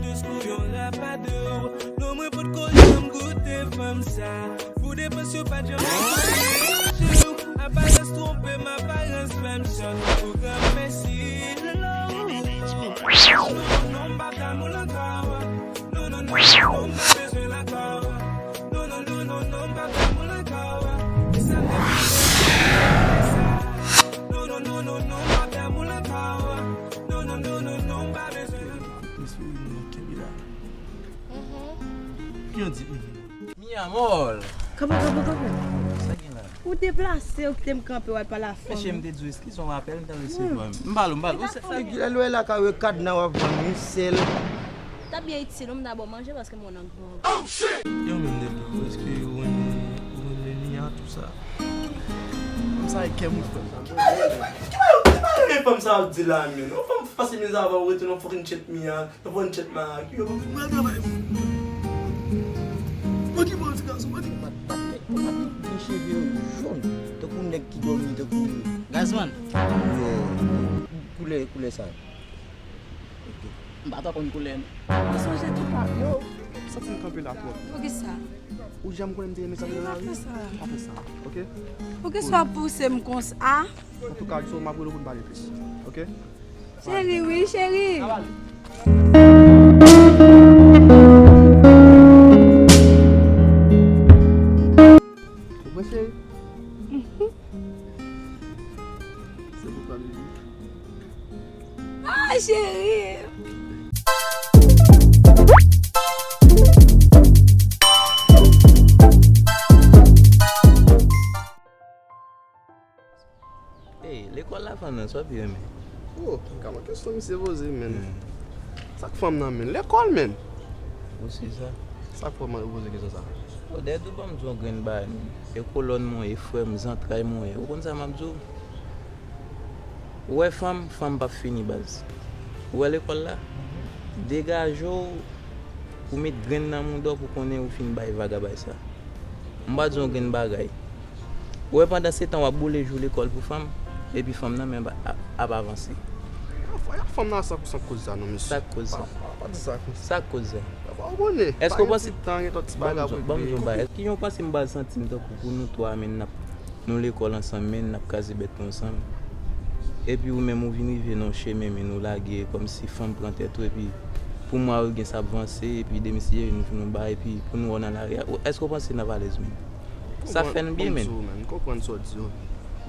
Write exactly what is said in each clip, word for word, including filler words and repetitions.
Dous kou yon rapadou. Non, mwen potko janm goute fanm sa. Pou depans yo pa t janm. Aparans twonpe m, aparans fè m sòt. Ou granmèsi. Non, non, non, m pa t amoul ankò. Non, non, non, non, m pa bezwen l ankò. Non, non, non, non, non, m pa t amoul ankò. E sa m te bezwen sa. Non, non, non, non, non, m pa t amoul ankò. Non, non, non, non, non, m pa bezwen l ankò. Espri mwen kenbe la. Mhm. Ki yon di mhm. Mi amor. Kanpe, kanpe, kanpe. Sa gen la? Ou deplase, ou kite m kanpe, w al pale a fanm. Mesye, m te di w eskize w, m apèl, m ta resevwa. M pale w, m pale w. Sa, sa gen? Lè lwè la ka wè kadna w ap vann wi, sèl. Ta byen itil, ou m dabò manje paske m wè nan gran. Yo menm de tou, èske ou renmen, ou renmen Mia, tou sa? Fanm sa e kè m wi, frè. Ki pa, ki pa renmen fanm sa ap di la, menm? Yon fanm pase mizè avan ou rete nan fucking chat Mia. Nan fon chat la, ki yo pa pral travay. Mwen ki bon ti gason, mwen ki. Bat, bat nèg, bat nèg, gen cheve yo jòn, tankou nèg ki dòmi, tankou. Gazman. Yo, koulè, koulè sa. Ok. M pa twò konn koulè, non. Mwen sonje tout pa. Yo, m santi m kanpe la twòp. Poukisa? Ou janm konnen m te renmen sa nan lavi. Pa fè sa, ok? Poukisa w ap pouse m konsa? Antouka, Alison, m ap rele w pou n pale plis. Ok? Cheri, wi, cheri. Ou prè, cheri? Se pou twa, bibi. Ah, cheri! Ey, lekòl la fann nan, sa w pi renmen? Oh, kòman kesyon misye poze, menn? Hmm. Sa k fanm nan, menn? Lekòl, menn! Ou si sa? Sa k fè w poze kesyon sa? Oh, dèyè tout, ban m di w yon grenn bagay, menn. E kolòn mwen ye, frè m, zantray mwen ye. Ou konn sa m ap di w? Ou wè fanm, fanm p ap fini, baz. Ou wè lekòl la? Degaje w, ou met grenn nan mouda w pou konnen ou fin bay vag a bay sa. M pa di yon grenn bagay. Ou wè pandan se tan w ap boule jou lekòl pou fanm, epi fanm nan menm ap, ap avanse. Fanm nan san pou san koz sa non, mesye. Sa k koz sa? Pa, pa, pa di sa konsa. Sa k koz sa? Ou konnen. Èske w panse, ban m di yon bagay. Èske yon panse m ba santi m tankou pou nou twa menn n ap, nou lekòl ansanm menn n ap kraze bèt nou ansanm? Epi ou menm ou vin rive nan yon chemen menn ou lage kòmsi fanm pran tèt ou epi pou mwa yo gen sa ap vanse epi demisye nou vin nou ba epi pou nou wè w nan lari a. Èske w panse n ap alèz menn? Sa fè n byen menn. M konprann sa w di yo.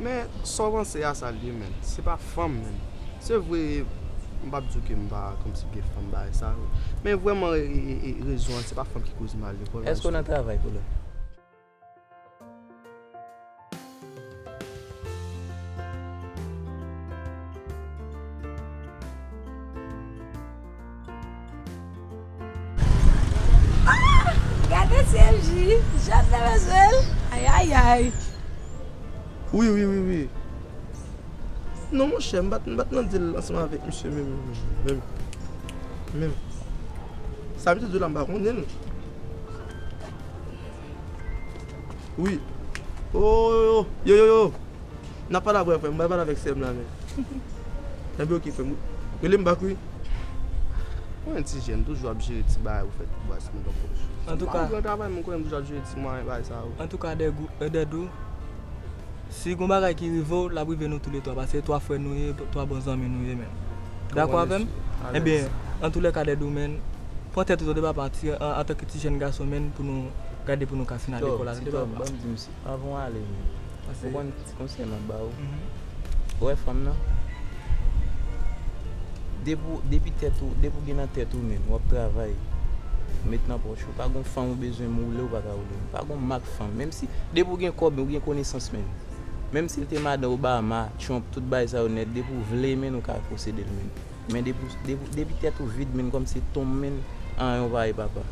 Men sa w panse a sa l ye menn. Se pa fanm menn. Se vre m p ap di w ke m pa kòmsi gen fanm bagay sa yo. Men vrèman e, e, e, rezon an se pa fanm ki koz m al lekòl. Èske w nan travay koulè? Ah! Gade C M J, jan demwazèl. Ayayay. Wi, wi, wi, wi. Non, monchè, m pa t, m pa t nan deal ansanm avèk misye menm, menm, menm. Sa misye di w la, m pa konnen l. Wi. Oh, yo, yo, yo, yo. N ap pale apre, frè m. M pral pale avèk sè m la, men. Enben, oke, frè m. Rele m back, wi. Mwen, ti jèn, toujou ap jere ti bagay ou fè ti bwa simen nan pòch. Antouka, m pa gran travay, men konnen m toujou ap jere ti mwayen bagay sa yo. Antouka, Dèdou, Dèdou, si gon bagay ki rive w, l ap rive nou toulètwa, paske twa frè nou ye, twa bon zanmi nou ye, men. Dakò avè m? Ebyen, antoulèka, Dèdou, men, pran tèt ou tande papa, ti, an, antanke ti jèn gason, men, pou nou gade pou nou ka fin ale lekòl la, tande papa. Ban m di misye, anvan w ale, men. Ou konn ti konsèy m ap ba ou? Ou wè fanm nan? Depi w, depi tèt ou, depi w gen nan tèt ou menm, w ap travay, ou met nan pòch ou, pa gon fanm ou bezwen moule, ou pa ka moule. Pa gon mak fanm. Menm si, depi w gen kòb, ou gen konesans menm. Menm si l te madan Obama, Trump, tout bagay sa yo nèt, depi w vle menm, ou ka posede l menm. Men depi, depi, depi tèt ou vid, men kòm se tonm, men anyen ou pa ye papa.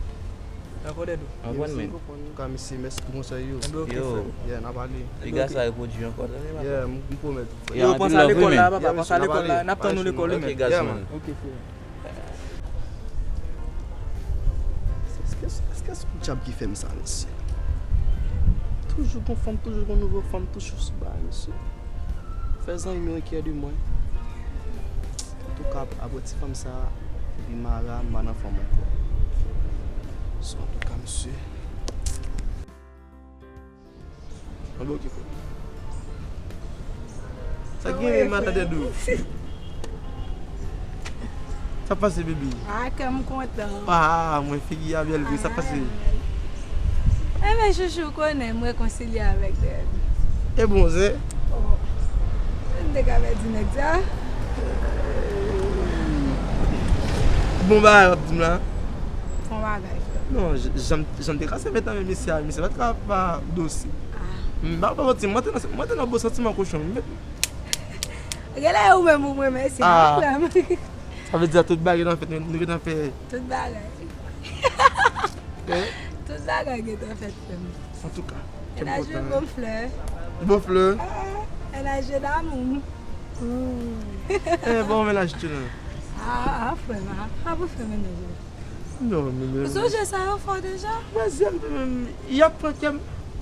Dakò, Dèdou. Anprann men. Konprann, ka mesye, mèsi pou konsèy yo. Enben, oke, frè m. Yeah, n a pale. Piga sa repwodui ankò, tande papa. Yeah, m, m pwomèt ou, frè. Yo, panse a lekòl la, papa, panse a lekòl la. N ap tann nou lekòl, wi, men. Oke, gazman. Oke, frè. Èske, èske se yon dyab ki fè m sa, mesye? Toujou gon fanm, toujou gon nouvo fanm, toujou sou bagay, mesye. Fè zanmi m yo enkyè de mwen. Antouka, apre ti fanm sa, Mara, m pa nan fòm ankò. So, antouka, mesye. Mwen bloke, frè. Sa gen, men, madan Dèdou? Sa pase, baby? Ah, kè m kontan. Ah, mwen figi a bèl vre, sa pase? Ah. Enben, chouchou, ou konnen, m rekonsilye avèk Dèdou. E bon, se? Oh. M te ka pèdi nèg sa. Bon bagay w ap di m la. Bon bagay, frè. Non, j-, jan m, jan m te kase mèt nan men misye a, misye pa t ka pa dosi. Ah. M pa, pa manti, mwen te nan, mwen te nan bon santiman kochon. Genlè ou menm ou mwen, men se pa frè m. Sa vle di tout bagay nan fèt, nou, nou gentan fè. Tout bagay. Eh? Tout bagay gentan fèt, frè m. Antouka, kè m kontan. Bon flè. Bon flè. Ah, mennaj d'amour. Eh, bon mennaj tou non. Ah, ah, frè m, ah, ah, pou fè mennaj. Non, men, men. Ou sonje sa yo fè w deja? Wè, zèl, men, y ap pran kè m.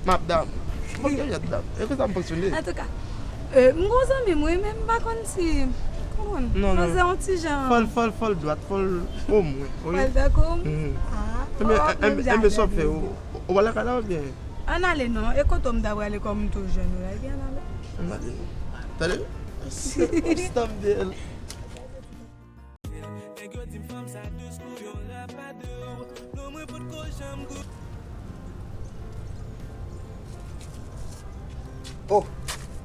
M ap dam. Pran kè m, y ap dam. E konsa m fonksyone. Antouka, euh, m gon zanmi m, wi, men m pa konn si, konprann? Non, non. Manzè yon ti jan. Fò l, fò l, fò l dwat, fò l omwen, wi. Fò l tankou m? Mhm. Ah, enben, oh, enben, sa w ap fè, ou, ou al lakay la oubyen? Ann ale non, e kote w m ta prale kòm m tou jèn wi la, ebyen ann ale. Ann ale non. Tande? Stop de. Nèg yo di m fanm sa dous kou yon rapadou. Non, mwen potko janm goute. Oh,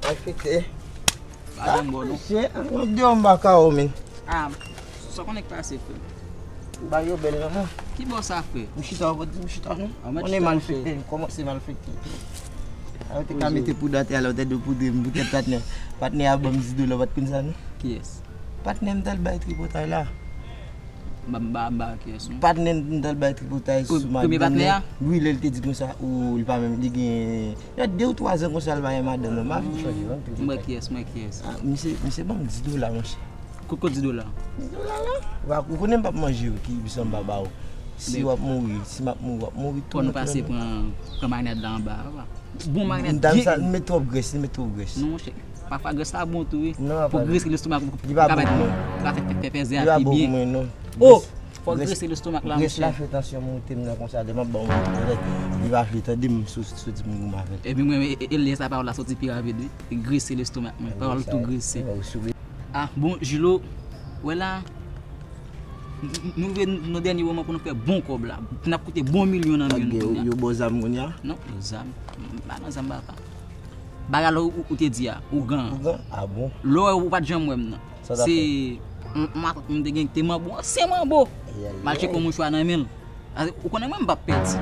malfektè. Pa janm bò non. Chè, m ap di w m pa ka w, men. Ah, sa konnen k pase, frè? Ba yo bèl nan men. Ki bò sa, frè? M chita, ou pa di m chita non. Ah, mwen chita, malfektè, m kòmanse malfektè. A, ou te ka mete poud atè a, lè ou te dwe poudre m poutèt patnè. Patnè a ban m dis dola, ou pa t konn sa non. Kiyès? Patnè m t al bay tripotay la. M ba, m ba, m ba kiyès non? Patnè m t al bay tripotay sou madanm nan. Premye patnè a? Wi, lè l te di konsa, ou, li pa menm, li gen, gen de ou twa zan konsa l pa gen madanm nan. M pa vin chanje non. M wè kiyès, m wè kiyès. Ah, misye, misye ban m dis dola, monchè. Kot, kot dis dola? Dis dola la. Ou pa, ou konnen m p ap manje yo, ki san m pa ba ou. Si w ap mouri, si m ap mouri, w ap mouri tou. Fò nou pase pran, pran marinad la anba, papa. Bon marinad. Dam sa, li met twòp grès, li met twòp grès. Non, monchè. Pafwa grès la bon tou, wi. Non, papa. Pou grese lestomak, pou, pou ka fè, fè, fè, fè zè a pi byen. Li pa bon pou mwen, non. Oh! Fò grese lestomak la, monchè. Grès la fè tansyon monte m nan konsa, lè m ap ba w, li pa vle tande m sou, sou di m goumen avè l. Epi mwen, e, e, e lè sa pawòl la soti pi rapid, wi. Grese lestomak mwen. Pawòl tou grese. Ah, bon, Jilo, wè la, n-, n-, nou rive nan dènye moman pou nou fè bon kòb la. N ap koute bon milyon nan men nou kounye a. Yo ba w zam kounye a? Non, yo zam. M pa nan zam, papa. Bagay la ou, ou te di a, ougan. Ougan? Ah bon? Lè w wè ou pa t janm wè m nan. Sa w ta fè? Se, m, matant mwen te gen, te manbo, ansyen manbo. Ay, ay, ay. M al tcheke yon mouchwa nan men l. Ou konnen mwen, m p ap pèdi.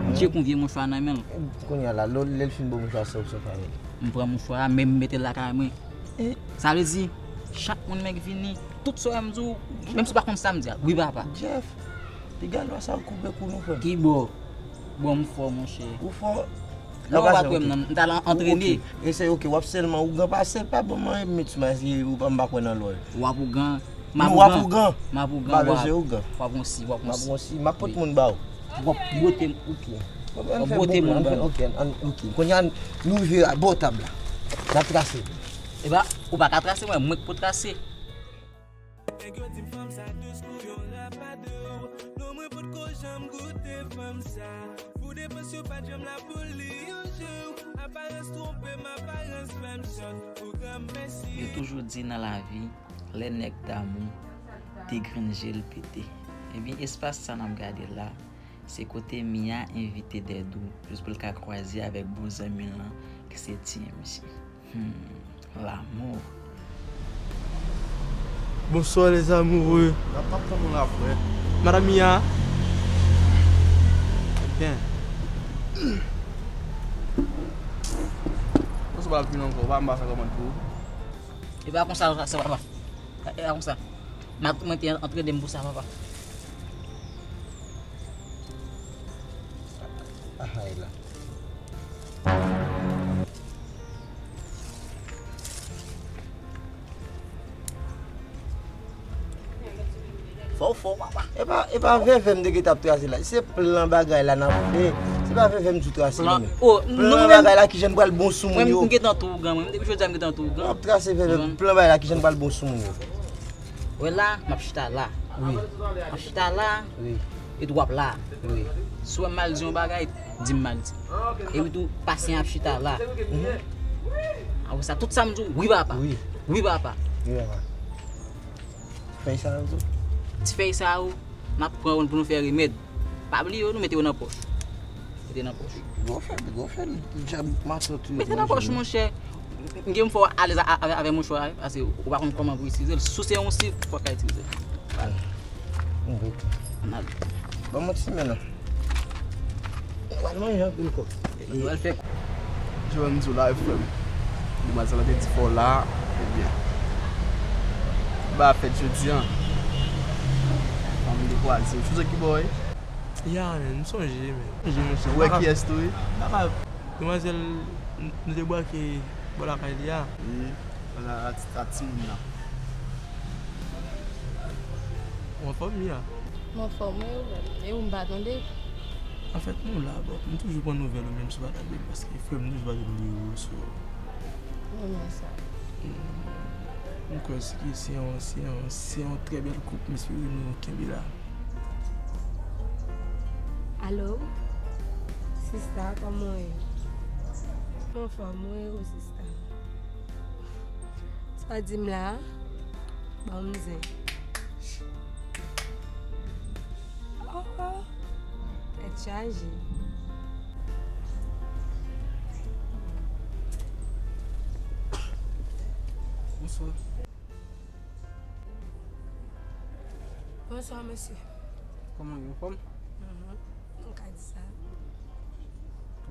M tcheke yon vye mouchwa nan men l. Kounye a la, lè, lè l fin ba w mouchwa sa, ou sa w fè avè l? M pran mouchwa a, men m mete l lakay mwen. Sa vle di, chak moun mwen k vini, tout sa w wè m di w, menm si w pa konn sa m di a, wi papa. Jeff, piga lwa sa w koupe kou nou, frè m. Ki bò? Bon, m fò, monchè. Ou fò? Non, ou pa t wè m nan, m t al antrene. Ok. Eseye, ok, w ap sèlman ougan pase, pa ban m anyen, m met sou mwen, si ou pa, m pa kwè nan lwa. W ap ougan, m ap ougan. Non, w ap ougan. M ap ougan, w ap. M pa bezwen ougan. W ap gonsi, w ap gonsi. M ap gonsi, m ap pot moun ba ou. W ap bwote m. Ok. W ap bwote moun ba m. Ok, an, ok. Kounye a, nou rive a bò tab la. N ap trase. E pa, ou pa ka trase mwen, mwen k pou trase. Nèg yo di m fanm sa dous kou yon rapadou. Non, mwen potko janm goute fanm sa. Pou depans yo pa t janm la pou li yon jou. Aparans twonpe m, aparans fè m chòt. Pou granmèsi. Yo toujou di nan lavi, lè nèg damou, degrenn je l pete. Ebyen, espas sa n ap gade la, se kote Mia envite Dèdou, jis pou l ka kwaze avèk bon zanmi l lan, ki se T M J. Hmm, l'amour. Bonsoir les amoureux. N ap pran nou la, frè. Madame Mia. Ebyen. Bonsoir, la vin ankò. Pa m pa sa kòmand pou ou. E pa konsa, sa, sa, papa. E pa konsa. Mwen te antrene m pou sa, papa. Ah, ay la. Fò w fò, papa. E pa, e pa vèvè m te gentan ap trase la. Se plan bagay la n ap fè. Se pa vèvè m di w trase li menm. Plan bagay la, kijan n pral bon sou moun yo. Mwen, m gentan tou ougan, mwen. Depi jodi a, m gentan tou ougan. W ap trase vèvè, plan bagay la, kijan n pral bon sou moun yo. Wè la, m ap chita la. Wi. Ap chita la, wi, epi w ap la. Wi. Si w wè m mal di yon bagay, di m mal di. Epi tou, pasyan ap chita la. Mhm. Apre sa, tout sa m di w, wi papa. Wi. Wi papa. Wi papa. Fèy sa yo tou? Ti fèy sa yo, n ap pran yo pou nou fè remèd. Pa bliye yo, nou mete yo nan pòch. Mete nan pòch. Gwo fè, gwo fè, djab matant yo. Mete nan pòch, monchè. M gen m fè w alèz a- a- avè mouchwa a, paske ou pa konn kòman pou itilize l. Si w se yon sik, fò w ka itilize l. Vwala. Bon. Ann ale. Ban mwen ti men nan. Ou pral manje anpil kòb. Nou pral fè. Jan m di w la, frè m. Demwazèl la te di fò la, ebyen. Ba fèt jodi a. Fanm dekwaze. Ou sonje ki bò e? Ya, men, m sonje, men. M sonje, monchè. Ou wè kiyès tou ye? Papa, demwazèl, n- nou debwake bò lakay li a. Wi, a, a, a timoun nan. Ou anfòm, Mia? M anfòm, wi, ou menm? E ou m pa tande? Anfèt, nou la, bon, m toujou pran nouvèl ou, menm si w pa tande m, paske frè m toujou pa jwenn nimewo w, so. Mwen menm sa. Mm, m kwè se, se yon, se yon, se yon trè bèl koup, m espere nou kenbe la. Alo? Sista, kòman w ye? M anfòm, wi, ou sista. Sa w di m la? Ban m zen. Oh, oh. Tèt chaje. Bonswa. Bonswa, mesye. Kòman w ye, anfòm? Mhm. M ka di sa.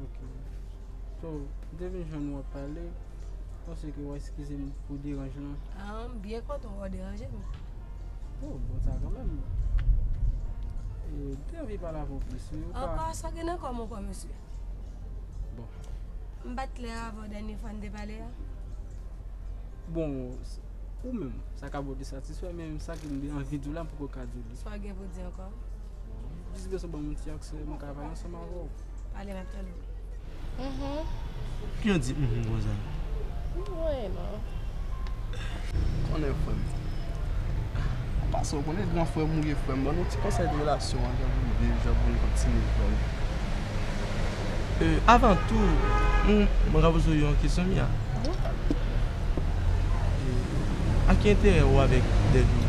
Ok. So, m te vin jwenn ou ap pale. M panse ke w a eskize m pou deranj lan. Ah, m byen kontan w deranje m. Oh, bon, sa kanmenm. E, m te anvi pale avè w plis, wi. Ou pa... Ankò, sa gen nan kò m ankò, mesye? Bon. M pa t klè avè w dènye fwa n te pale a? Bon, s- ou menm, sa ka ba w desatisfè, men sa ke m te anvi di w la, m poko ka di w li. Sa w gen pou di ankò? Jis bezwen ban m yon ti aksè, mwen ka pale ansanm avè w. Pale, m ap tande w. Mhm. Ki yon di mhm konsa? M wè non. Konnen frè m. An pasan, ou konnen gran frè m ou ye, frè m. Ban nou ti konsèy de relasyon an, jan pou n viv, jan pou n kontinye, frè m. Euh, avan tou, m, mwen ka poze w yon kesyon, Mia. Mhm. Euh, a ki enterè ou avèk Dèdou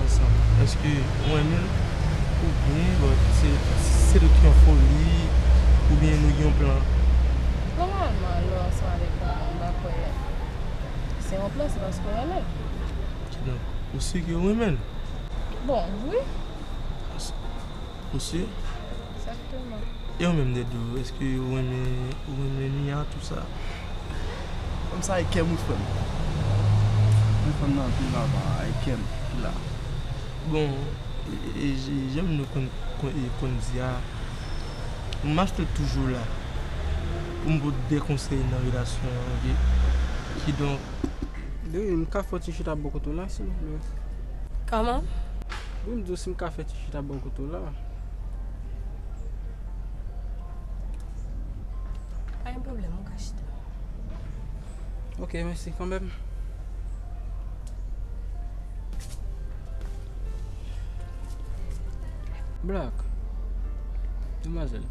ansanm? Èske ou renmen l? Oubyen, bon, se, se li ki an foli? Oubyen nou gen yon plan? Nòmalman, lè w ansanm avèk yon moun, m pa kwè se yon plan, se paske w renmen l. Kidonk, ou si ke w renmen l? Bon, wi. Ou si? Egzakteman. E ou menm, Dèdou, èske ou renmen, ou renmen Mia, tou sa? Kòm sa, I care m, wi, frè m. Mwen fè m nan anpil, papa, I care m, ki la. Bon, e, e, e, jan nou konn, konn, e, konn di a, m achte l toujou la pou m pote de konsèy nan relasyon an, oke? Kidonk, wi, m ka fè yon ti chita bò kote w la, silvouplè? Kòman? Wi, m di w si m ka fè ti chita bò kote w la. Pa gen pwoblèm, ou ka chita. Ok, mèsi kanmenm. Black, demwazèl,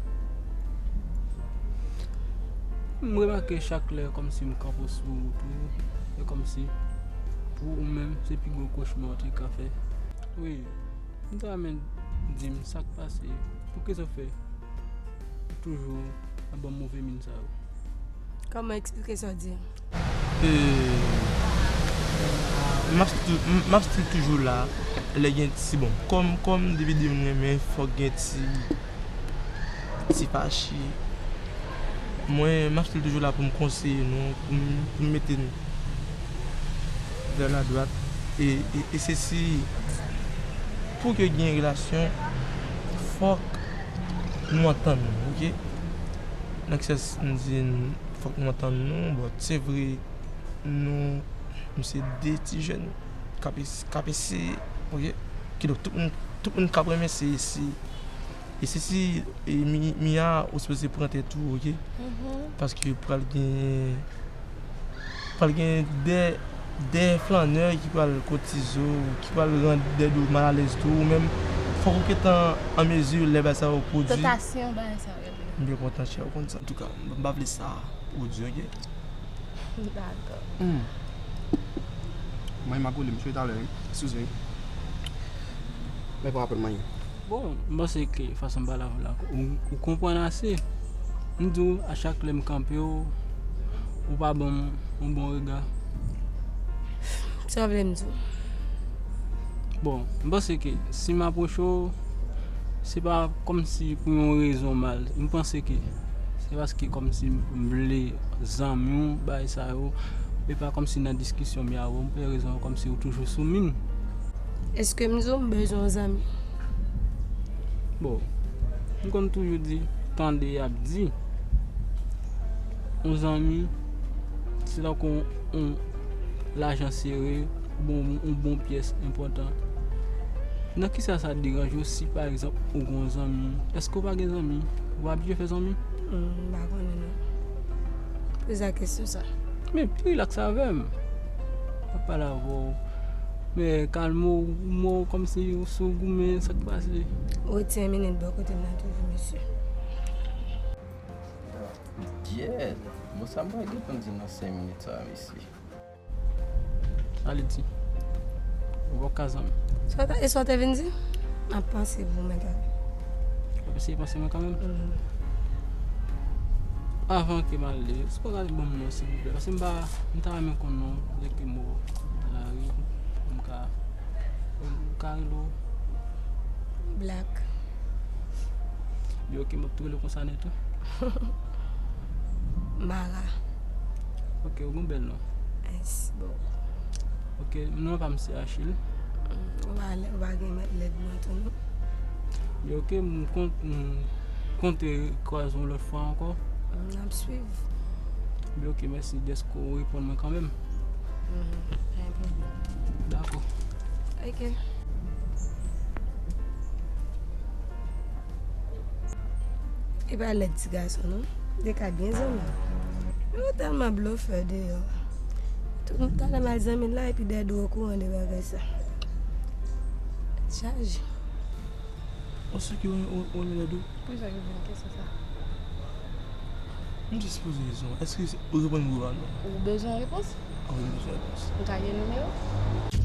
m remake chak lè kòmsi m kanpe w sou wout ou, e kòmsi pou ou menm, se pi gwo kochma w te ka fè. Wi, m ta renmen di m sa k pase, poukisa w fè toujou ap ban m move min sa yo? Kòman eksplike sa w di a? E, m ap still, m ap still toujou la. Lè gen ti, bon, kòm, kòm depi de moun renmen, fòk gen ti, ti fache. Mwen, m ap still toujou la pou m konseye nou, pou m, pou m mete nou vè la dwat. E, e, e se si, pou ke gen relasyon, fòk nou antann nou, oke? Nan ki sans m di n, fòk nou antann nou, bon, se vre, nou, nou se de ti jèn k ap es-, k ap eseye, oke? Kidonk, tout moun, tout moun k ap renmen se, se, e se si, e, Mi-, Mia, ou sipoze pran tèt ou, oke? Mhm. Paske pral gen, pral gen de, De flannè ki pral kotize w, ki pral rann dèd ou malalèz tou, ou menm, fòk ou gentan an mezi lè bagay sa yo pwodui. Tantasyon, bagay sa yo rele. M byen kontan, chè, ou konn sa. Antouka, m pa vle sa pwodui, oke? Dakò. Hmm. Mwen, m ap rele misye talè, wi. Eskize, wi. Mwen pa rapèl mwen. Bon, m panse ke fason m pale avè w la, ou, ou konprann ase. M di w, a chak lè m kanpe w, ou pa ban m yon bon rega. Sa w vle m di w? Bon, m panse ke si m apwoche w, se pa kòmsi pou yon rezon mal. M panse ke se paske kòmsi m vle zanmi w, bagay sa yo. E pa kòmsi nan diskisyon m ye avè w, m fè rezon kòmsi ou toujou sou min. Èske m di w m bezwen yon zanmi? Bon, m konn toujou di, tande y ap di, yon zanmi, se tankou yon, yon lajan sere, oubyen yon, yon bon pyès enpòtan. Nan kisa sa deranje w si, pa egzanp, ou gen yon zanmi? Èske w pa gen zanmi? Ou pa abitye fè zanmi? Hmm, m pa konnen non. Poze a kesyon sa. Men pi rilaks avè m. M ap pale avè w. Men kalme w, mo kòmsi ou sou goumen, sa k pase? Rete yon minit bò kote m nan toujou, mesye. Dyèt! Bon, sa m pral gentan di nan senk minit sa, mesye? Ale di. Ou pa ka zanmi. Sa w ta, e sa w te vin di? M ap panse pou mwen, gade. W ap eseye panse mwen kanmenm? Mhm. Avan ke m ale, si w ka gade ban m non, silvouplè. Paske m pa, m ta renmen konn non, lè ke m wè w nan lari, m ka, m ka rele w. Black. Byen, oke, m ap tou rele w konsa nèt tou. Mara. Oke, ou gen bèl non. Yes, bon. Oke, non pa m se Achille. Mm, ou pa, ou pa gen lèd non tou non. Byen, oke, m kont, m konte kwaze w lòt fwa ankò. Mm, n ap swiv. Byen, oke, mèsi dèske w reponn mwen kanmenm. Mhm, pa gen pwoblèm. Dakò. Oke. E pa lèd ti gason non. Li ka byen zanmi. Yo tèlman blofè deyò. Tout talè m al zanmi l la epi dèyè do okouran de bagay sa. Chaje. On se ki on on on lè do. Poukisa yo vin kesyon sa? M jis poze kesyon. Èske ou reponn m wi a non? Ou bezwen repons? Wi, m bezwen repons. M ka gen nimewo?